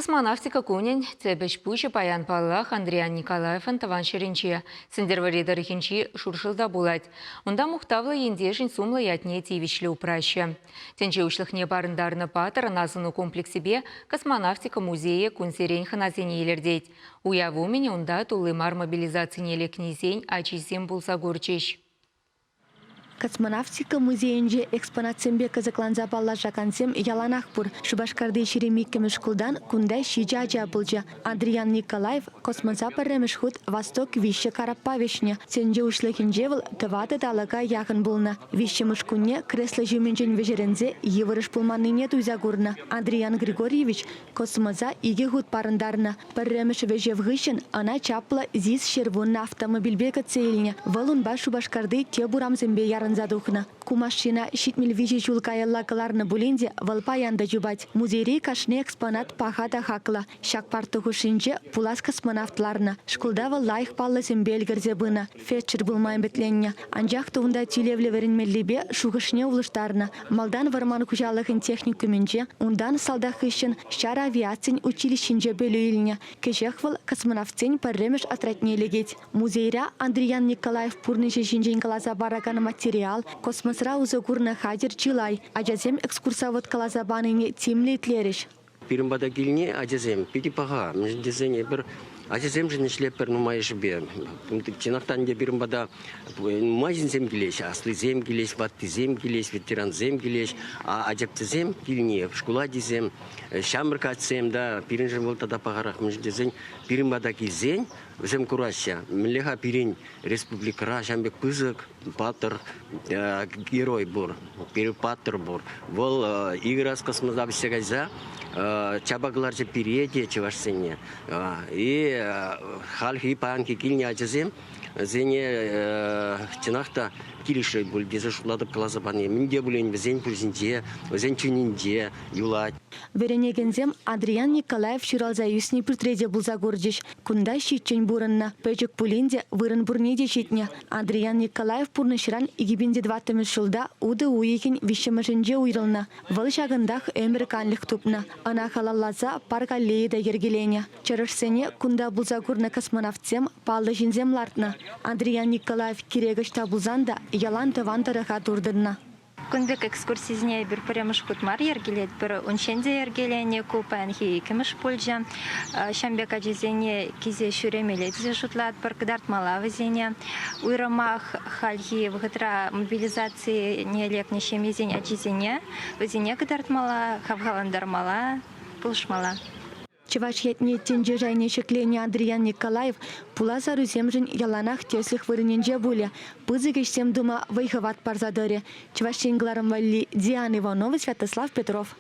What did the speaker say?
Космонавтика кунӗн тӗп ӗҫ-пуҫӗ паян, паллах, Андриян Николаевӑн тӑван ҫӗрӗнче, Сӗнтӗрвӑрри тӑрӑхӗнчи Шуршӑлта пулать. Унта мухтавлӑ ентешӗн сумлӑ ятне тивӗҫлӗ упраҫҫӗ. Тӗнче уҫлӑхне парӑнтарнӑ паттӑрӑн асӑну комплексӗпе космонавтика музейӗ кунсерен хӑнасене илӗртет. Уяв умӗн унта тулли мар мобилизацине лекнисен ачисем пулса курчӗҫ. Космонавтика музейӗнче экспонатсемпе кӑсӑкланса паллашакансем яланах пур. Шупашкарти 22-мӗш шкултан кунта ҫичӗ ача пулчӗ. Андриян Николаев космоса пӗрремӗш хут «Восток-3» караппа вӗҫнӗ. Тӗнче уҫлӑхӗнче вӑл тӑватӑ талӑка яхӑн пулнӑ. Виҫҫӗмӗш кунне кресло ҫумӗнчен вӗҫерӗнсе йывӑрӑш пулманнине туйса курнӑ. Андриян Григорьевич космоса икӗ хут парӑнтарнӑ. Пӗрремӗш вӗҫев хыҫҫӑн ӑна чаплӑ ЗИС 110 автомобильпе кӗтсе илнӗ. Вӑл унпа Шупашкарти тӗп урамсемпе ярӑнса тухнӑ. Ку машина 73 ҫул каялла кӑларнӑ пулин те вӑл паян та чупать. Музейри кашни экспонат паха та хаклӑ. Ҫак парта хушшинче пулас космонавт ларнӑ. Шкулта вӑл лайӑх паллӑсемпе ӗлкӗрсе пынӑ. Фельдшер пулма ӗмӗтленнӗ. Анчах та унта тӳлевлӗ вӗренмеллипе шухӑшне улӑштарнӑ. Малтан вӑрман хуҫалӑхӗн техникумӗнче, унтан салтак хыҫҫӑн ҫар авиацийӗн училищинче пӗлӳ илнӗ. Кӗҫех вӑл космонавтсен пӗрремӗш отрядне лекет. Музейра Андриян Николаев пурнӑҫӗ ҫинчен каласа паракан материал, космосра усӑ курнӑ хатӗр чылай. Ачасем экскурсовод каласа панине тимлӗ итлерӗҫ. Пирӗн пата килни ачасем питӗ паха. Мӗншӗн тесен эпир ачасемшӗн ӗҫлетпӗр нумайӑшӗпе. Чӑнах та ӗнтӗ пирӗн пата нумай ҫынсем килеҫҫӗ. Аслисем килеҫ, ваттисем килеҫ, ветерансем килеҫ. А ачапчасем килни, шкул ачисем, ҫамрӑк ачасем та пирӗншӗн вӑл тата пахарах. Мӗншӗн тесен пирӗн пата килсен вӗсем кураҫҫӗ, мӗнле-ха пирӗн республикӑра ҫавӑн пек пысӑк паттӑр герой пур, пирӗн паттӑр пур. Вӑл икӗ раз космоса вӗҫсе кайса чапа кӑларчӗ пире те, чӑвашсене. И хальхи паянхи килнӗ ачасем вӗсене чӑнах та килӗшрӗ пуль тесе шутлатӑп каласа пани. Мӗн те пулин вӗсен пуҫӗнче, вӗсен чунӗнче юлать. Вӗренекенсем Андриян Николаев ҫуралса ӳснӗ пӳртре те пулса курчӗҫ. Кунта ҫиччӗн пурӑннӑ. Пӗчӗк пулин те вырӑн пурне те ҫитнӗ. Андриян Николаев пурнӑҫран 2004 ҫулта утӑ уйӑхӗн виҫҫӗмӗшӗнче уйрӑлнӑ. Вӑл ҫакӑнтах ӗмӗр канлӗх тупнӑ. Ӑна халалласа парк аллейи та йӗркеленӗ. Чӑрӑшсене кунта пулса курнӑ космонавтсем, паллӑ ҫынсем лартнӑ. Андриян Николаев кирек ӑҫта пулсан та ялан тӑван тӑрӑха туртӑннӑ. Кун пек экскурсисене эпир пӗрремӗш хут мар йӗркелетпӗр. Унччен те йӗркеленӗ, ку паянхи иккӗмӗш пулчӗ. Ҫавӑн пек ачасене килсе ҫӳремелле тесе шутлатпӑр, кӑтартмалла вӗсене. Уйрӑмах хальхи вӑхӑтра мобилизацине лекнӗ ҫемьесен ачисене вӗсене кӑтартмалла, хавхалантармалла, пулӑшмалла. Чӑваш ятне тӗнче шайне ҫӗкленӗ Андриян Николаев пулас ӑрусемшӗн яланах тӗслӗх вырӑнӗнче пулӗ, пысӑк ӗҫсем тума вӑй-хӑват парса тӑрӗ. Чӑваш Ен кӑларӑм валли Диана Иванова, Святослав Петров.